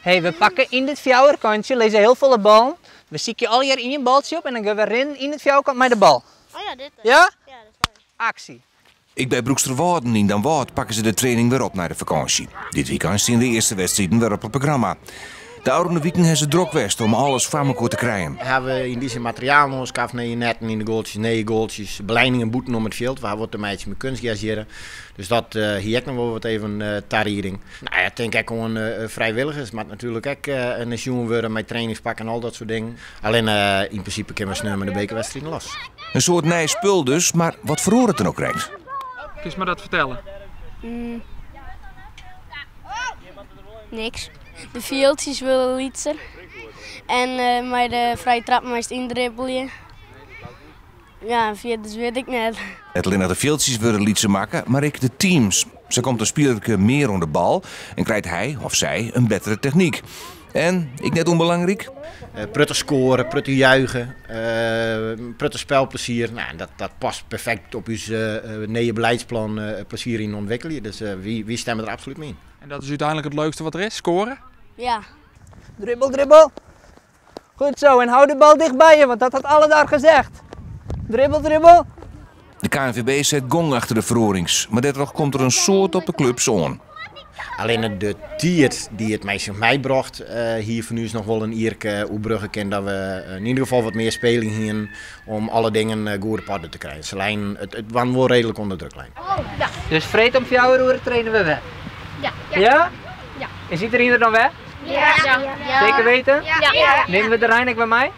Hey, we pakke yn dit fjouwerkantsje, lizze hiel folle ballen. We sykje allegear ien baltsje op en dan gean we rinnen yn it fjouwerkant mei de bal. Oh ja, dit. Ja? Ja, dat is Aksje. Ek by Broeksterwâlden yn Damwâld pakke se de training wer op nei de fakânsje. Dit wykein stean de earste wedstriden wer op it programma. De ôfrûne wiken ha se drok west om alles foar mekoar te krijen. We hawwe yn dy sin materialen oanskaft, nije netten yn de goaltsjes, nije goaltsjes, belijningen bûten om it fjild. We hawwe wat te meitsjen mei kunstgers hjirre. Dus dat hie ek noch wol wat even tarieding. No ja, tink ek oan frijwilligers. Moat natuerlik ek sjoen wurde mei trainingspak en al dat soart dingen. Allinne yn prinsipe kinne we sneon mei de bekerwedstriden los. In soad nij spul dus, mar wat feroaret der no krekt? Kinst my dat fertelle? Niks. De fjildsjes wurde lytser en mei de frije trappen meist yndribbelje. Ja, en fierders wit ik net. Net allinnich de fjildsjes wurde lytser makke, mar ek de teams. Sa komt in spilerke mear oan de bal en krijt hy of sy in bettere technyk. En, ek net ûnbelangryk. Protte skoare, protte juiche, protte spelplezier. Nou, dat, dat past perfekt op ús nije beleidsplan Plezier yn Ontwikkelje. Dus wy, wy stimme der absolút mei yn. En dat is úteinlik it leukste wat der is, skoare? Ja. Dribbel, dribbel. Goed zo, en hou de bal dicht bij je, want dat had Aladar gezegd. Dribbel, dribbel. De KNVB set gong achter de feroarings, mar dêrtroch komt der in soad op de klups oan. Allinne de tiid dy't it mei sich meibrocht, hie fan ús noch wol in jierke oerbrugge kind dat we yn ieder gefal wat mear speling hienen om alle dingen goed op oarder te krijen. Se leinen, it, it waard wol reedlik ûnder druk lein. Dus freed om fjouwer oere traine we wer. Ja. Ja? Ja. Is iedereen der dan wer? Ja. Zeker weten? Ja. Nimme we de rein ek wer mei?